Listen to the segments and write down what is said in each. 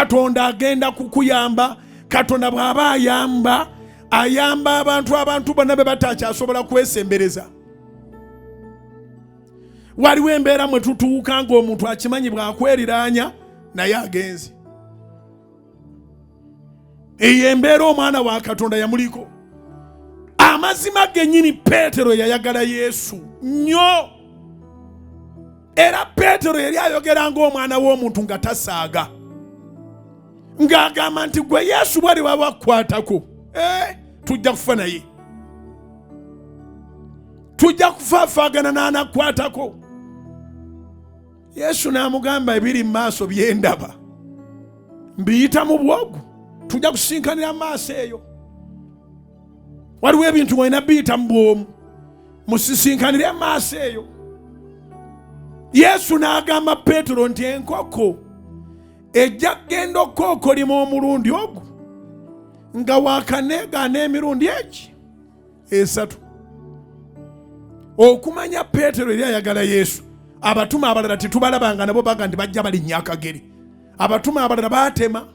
Katonda agenda kukuyamba. Katonda bw'aba ayamba, ayamba abantu, abantu bonna be batakyasobola kwesembereza. Waliwo embeera mwe tutuuka ng'omuntu akimanyi bw'akweriraanya naye agenze. Eyo embeera omwana wa Katonda yamuliko. Amazima gennyini, Peetero yayagala Yesu nnyo, era Peetero yali ayogera ng'omwana w'omuntu, nga tasaaga, ng'agamba nti gwe Yesu bwali wabakwatako, eh, tujja kufa naye, tujja kufaafaagana n'anakwatako. Yesu n'amugamba, ebiri mu maaso byendaba mbiyita mu bwogu, tujja kusinkanira mu maaso eyo. Waliwo ebintu ng'olina biyita mu bwomu, musisinkanire mu maaso eyo. Yesu n'agamba Peetero nti enkoko ejja kugenda okukookolima omulundi ogwo nga wakaneegaana emirundi egi esatu. Okumanya Peetero eri ayagala Yesu, abatume abalala tetubalabanga nabo baga nti bajja balinnya akagere. Abatume abalala baatema,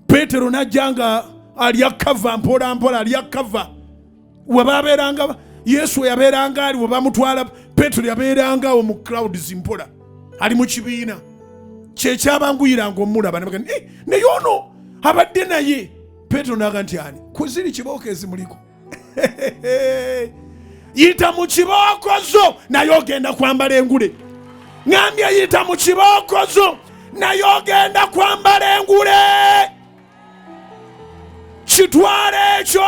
Peetero n'ajja nga alya kava mpola mpola, alya kava. We babeeranga, Yesu we yabeeranga ali, we bamutwala, Peetero yabeerangawo mu crowds mpola, ali mu kibiina kyekyabanguyiranga omulaba. Eh, naye ono abadde naye. Peetero naga nti ani kuziri kibooko ezimuliko? Yita mu kibookozo naye ogenda kwambala engule. Ŋambye yita mu kibookozo naye ogenda kwambala engule. Kitwala ekyo.